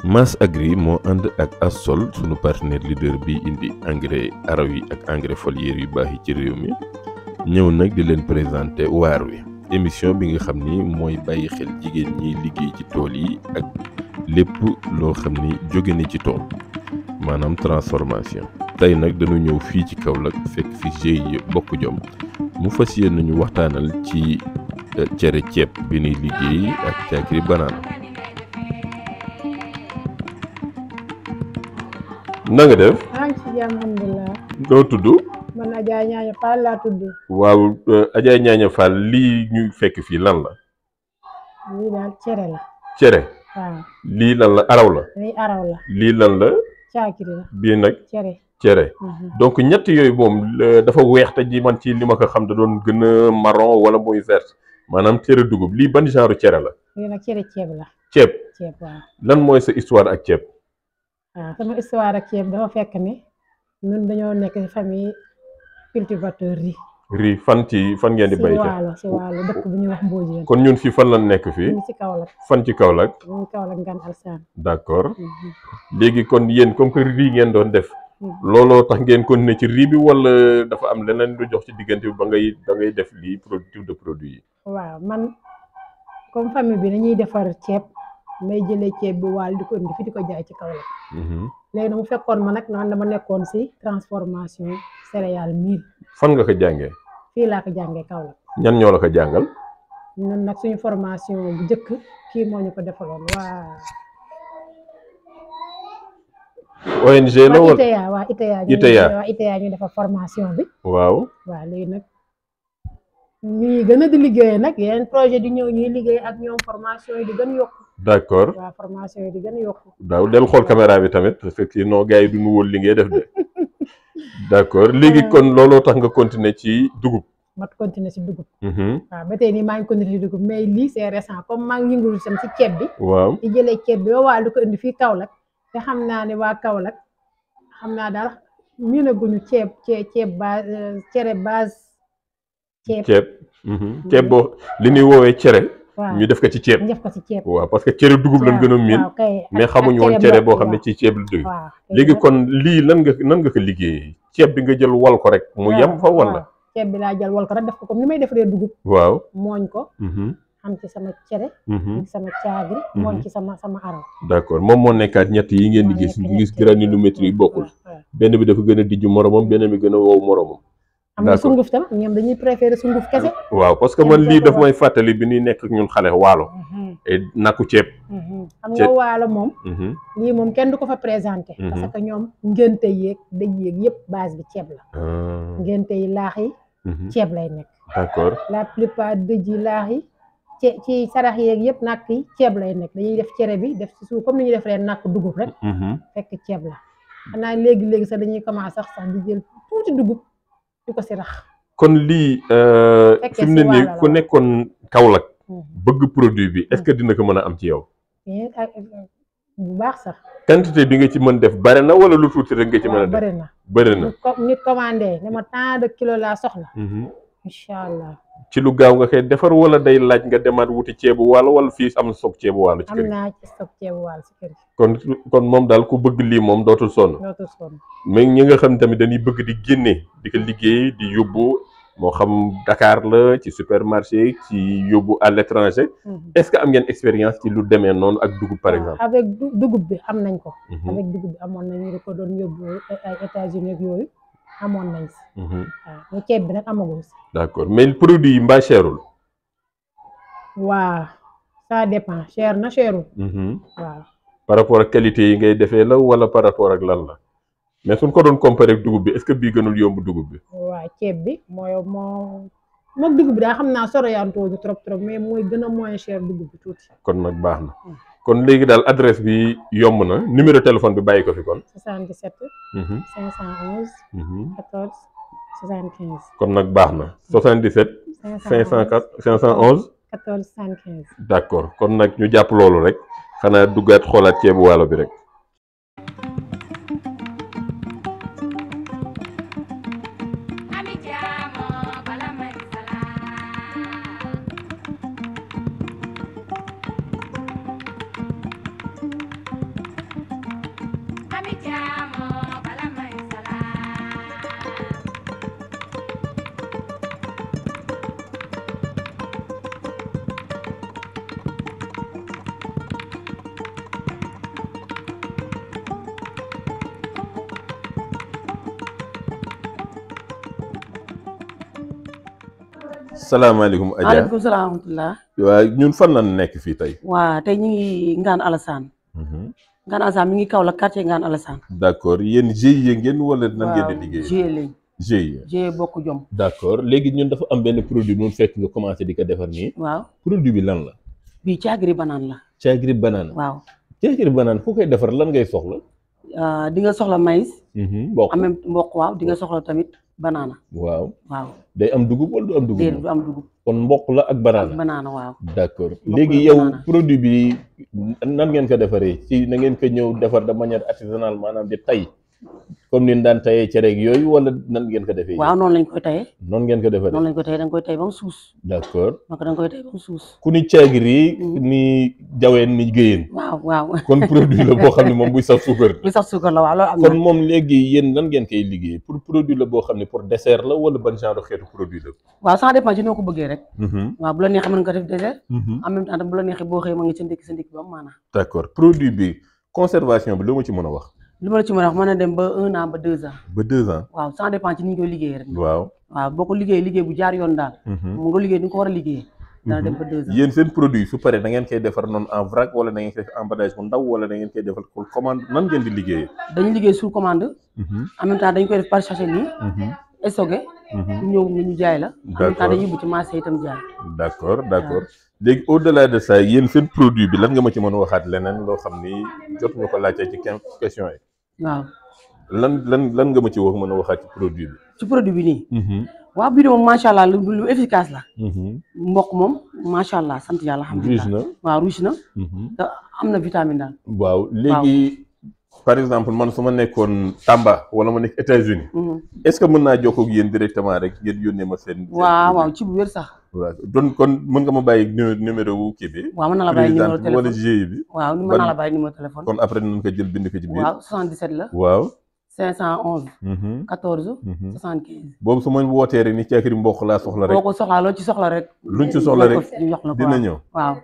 Mass Agri moo ànd ak Assol sunu partenaire leader bi indi engrais araw yi ak engrais foliaire yu baax yi ci réew mi ñëw nag di leen présenter waar wi émission bi nga xam ni mooy bàyyi xel jigéen ñi liggéey ci tool yi ak lépp loo xam ni jóge na ci tool maanaam transformation. tey nag dañu ñëw fii ci Kaolack fekk fi GIE Bokk Jom mu fas yéene nañu waxtaanal ci cere ceeb bi ñuy liggéey ak caakiri banaana. na nga def. maa ngi ci jàmm alhamdulilah. doo tudd. man Adja Ñaaña Fall laa tudd. waaw Adja Ñaaña Fall lii ñu fekk fii lan la. lii daal cere la. cere. waaw. lii lan la araw la. lii araw la. lii lan la. caakiri la. bii nag. cere. donc ñett yooyu moom dafa weex te ji man ci li ma ko xam da doon gën a marron wala muy vert maanaam cere dugub lii ban genre cere la. lii nag cere ceeb la. ceeb. ceeb waaw. lan mooy sa histoire ak ceeb. waaw sama histoire ak ceeb dafa fekk ni ñun dañoo nekk ci famille cultivateur riz fan ngeen di bay. si waalo dëkk bu ñuy wax Mbodiène. kon ñun fii fan lañ nekk fii. ñu ci Kaolack. fan ci Kaolack. ñu ngi Kaolack Ngan Alsaan. d'accord léegi kon yéen comme que riz ngeen doon def. looloo tax ngeen continuer ci riz bi wala dafa am leneen lu jox ci diggante bi ba ngay def lii productif de produit yi. waaw man comme famille bi dañuy defar ceeb. may jëlee ceeb bi waal di ko indi fi di ko jaay ci Kaolack. léegi nag mu fekkoon ma nag man dama nekkoon si transformation céréales mil. fan nga ko jàngee. fii laa ko jàngee Kaolack. ñan ñoo la ko jàngal. ñun nag suñu formation bu njëkk kii moo ñu ko defaloon waa. ONG la wala ITA waa ITA ñu defar formation bi. waaw. waaw léegi nag ñuy gën a di liggéeyee nag yeneen projet di ñëw ñuy liggéey ak ñoom formation yi di gën yokku. d'accord waaw formation yi di gën a yokku. daaw del xool caméra bi tamit effectivement gars yi du nu wóol li ngay def de. d'accord léegi kon looloo tax nga continuer ci dugub. ma continuer ci dugub. waaw ba tey nii maa ngi continuer ci dugub mais lii c'est récent comme maa ngi yëngu sam ci ceeb bi. waaw di jëlee ceeb bi ba waa di ko indi fii Kaolack te xam naa ne waa Kaolack xam naa daal miinaguñu ceeb base cere base. ceeb boo li ñuy woowee cere. waaw ñu def ko ci ceeb. ñu def ko ci ceeb. waaw parce que cere dugub lañ gën a miin. mais xamuñu woon cere boo xam ne ci ceeb la jóge. léegi kon lii nan nga ko liggéeyee ceeb bi nga jël wal ko rek. mu yem fa wala. ceeb bi laa jël wal ko rek def ko comme ni may defaree dugub. waaw mooñ ko. am ci sama cere. am ci sama caagri. mooñ ci sama araw. d'accord moom moo nekkaat ñett yi ngeen di gis granulométrie yi bokkul. benn bi dafa gën a dijju moromam benn bi gën a wow moromam. am na sunguf tam ñoom dañuy préférer sunguf kese. waaw parce que man lii daf may fàttali bi ñuy nekk ak ñun xale waalo. nakku ceeb. xam nga waalo moom. lii moom kenn du ko fa présenté. parce que ñoom ngénte yeeg dëj yeeg yëpp base bi ceeb la. ngénte yi laax yi. ceeb lay nekk. d'accord la plupart dëj yi laax yi ci sarax yeeg yëpp nakk yi ceeb lay nekk dañuy def cere bi def ci suuf comme ni ñuy defaree nakk dugub rek. fekk ceeb la xanaa léegi sax dañuy commencé sax di jël tuuti dugub. di ko si rax. kon lii fi mu ne nii ku nekkoon Kaolack bëgg produit bi est-ce que dina ko mën a am ci yow. bu baax sax. quantité bi nga ci mën def bare na wala lu tuuti rek nga ci mën a def. bëri na nit commandé ne ma tant de kilos laa soxla. incha allah. ci lu gaaw nga koy defar wala day laaj nga demaat wuti ceebu waalo wala fii am stock ceebu waalo. ci kër gi am naa ci stock ceebu waalo ci kër gi. kon moom daal ku bëgg lii moom dootul sonn. mais ñi nga xam tamit dañuy bëgg di génne di ko liggéey di yóbbu moo xam Dakar la ci supermarché ci yóbbu à l'étranger. est-ce que am ngeen expérience ci lu demee noonu ak dugub par exemple. avec dugub bi am nañ ko. avec dugub bi amoon nañu ko doon yóbbu ay États-Unis ak yooyu amoon nañ si. waaw ceeb bi nag amagul si. d'accord mais produit yi mbaa cherul. waaw ça dépend cher na cherul. waaw. par rapport ak qualité yi ngay defee la wala par rapport ak lan la mais suñ ko doon comparer ak dugub bi est-ce que bii gënul yomb dugub bi. waaw ceeb bi moom dugub bi daa xam naa soroyantoo ñu trop mais mooy gën a moins cher dugub bi tuuti. kon nag baax na kon léegi daal adresse bi yomb na numéro téléphone bi bàyyi ko fi kon. 77. 511. 14 75. kon nag baax na 77. 511. 14 75. d'accord kon nag ñu jàpp loolu rek xanaa duggaat xoolaat ceebu waalo bi rek. salaamaaleykum Adja. waaleykum salaam wa rahmatulah. waaw ñun fan la nekk fii tey. waa tey ñu ngi Ngane Alassane. Ngane Alassane mi ngi Kaolack quartier Ngane Alassane. d' accord yéen GIE ngeen wala nan ngeen di liggéey. GIE lañ. GIE bokk jom. d' accord léegi ñun dafa am benn produit bu fekk nga commencé di ko defar nii. waaw produit bi lan la. bii caagri banaan la. caagri banaan. waaw caagri banaan ku koy defar lan ngay soxla. di nga soxla maïs. mboq en même mboq waaw di nga soxla tamit banaana. waaw waaw. day am dugub wala du am dugub. déedéet du am dugub. kon mboq la ak banaana. banaana waaw. d' accord Mboq léegi la yow banaana. produit bi nan ngeen ko defaree ci na ngeen ko ñëw defar de manière artisanale maanaam di tay comme ni daan tayee cere ak yooyu wala nan ngeen ko defee. waaw noonu lañ koy tayee. noonu ngeen ko defaree. noonu lañ koy tayee da nga koy tay ba mu suus. d' accord donc da nga koy tay ba mu suus. ku ni caagri ni jaween ni géyeen waaw waaw. kon produit la boo xam ne moom buy saf suukar. bi sax suukar la waaw loolu am kon na. moom léegi yéen nan ngeen koy liggéey pour produit la boo xam ne pour dessert la wala ban genre xeetu produit la. waaw ça dépend ci noo ko bëggee rek. Mhm. waaw bu la neexee mën nga ko def dessert. Mhm. en même temps bu la neexee boo xëyee ma ngi sa ndékki ba mu maanaam. d' accord produit bi conservation bi lu ma ci mën a wax. li ma la ci mën a wax mën na dem ba 1 an ba 2 ans. ba 2 ans. waaw ça dépend ci ni ñu koy liggéeyee rek. waaw. waaw boo ko liggéey bu jaar yoon daal. mu nga liggéey ni nga ko war a liggéeyee. dana dem ba 2 ans. yéen seen produit su paree da ngeen koy defar noonu en vrac wala da ngeen koy def emballage bu ndaw wala da ngeen koy defal pour commande nan ngeen di liggéeyee. dañu liggéey sous commande. en même temps dañ koy def par sachet nii. stocké. ñëw nga ñu jaay la. en même temps dañuy yóbbu ci marché itam jaay. d' accord d' accord léegi au delà de ça yéen seen produit bi lan nga ma ci mën a waxaat leneen loo xam ni jot ñu ko laajte ci question yi. waaw lan nga ma ci wax mën a waxaat ci produit bi. ci produit bi nii. waaw bii de moom macha allah lu efficace la. mboq moom macha allah sant yàlla. alhamdulilah riche na. waaw riche na. te am na vitamine daal. waaw léegi par exemple man su ma nekkoon Tamba wala ma nekk États-Unis est ce que mën naa jokkoo ak yéen directement rek ngeen yónnee ma seen. waaw ci bu wér sax. waaw donc kon mën nga ma bàyyi numéro wu kii bi. waaw mën na la bàyyi numéro téléphone wala GIE bi. waaw mën na la bàyyi numéro téléphone. kon après nañ ko jël bind ko ci biir. waaw 77 la. waaw. 511. 14. 75. boobu su ma wootee rek ni caakiri mboq laa soxla rek. boo ko soxlaa loo ci soxla rek. luñ ci soxla rek ñu jox la ko dina ñëw. waaw.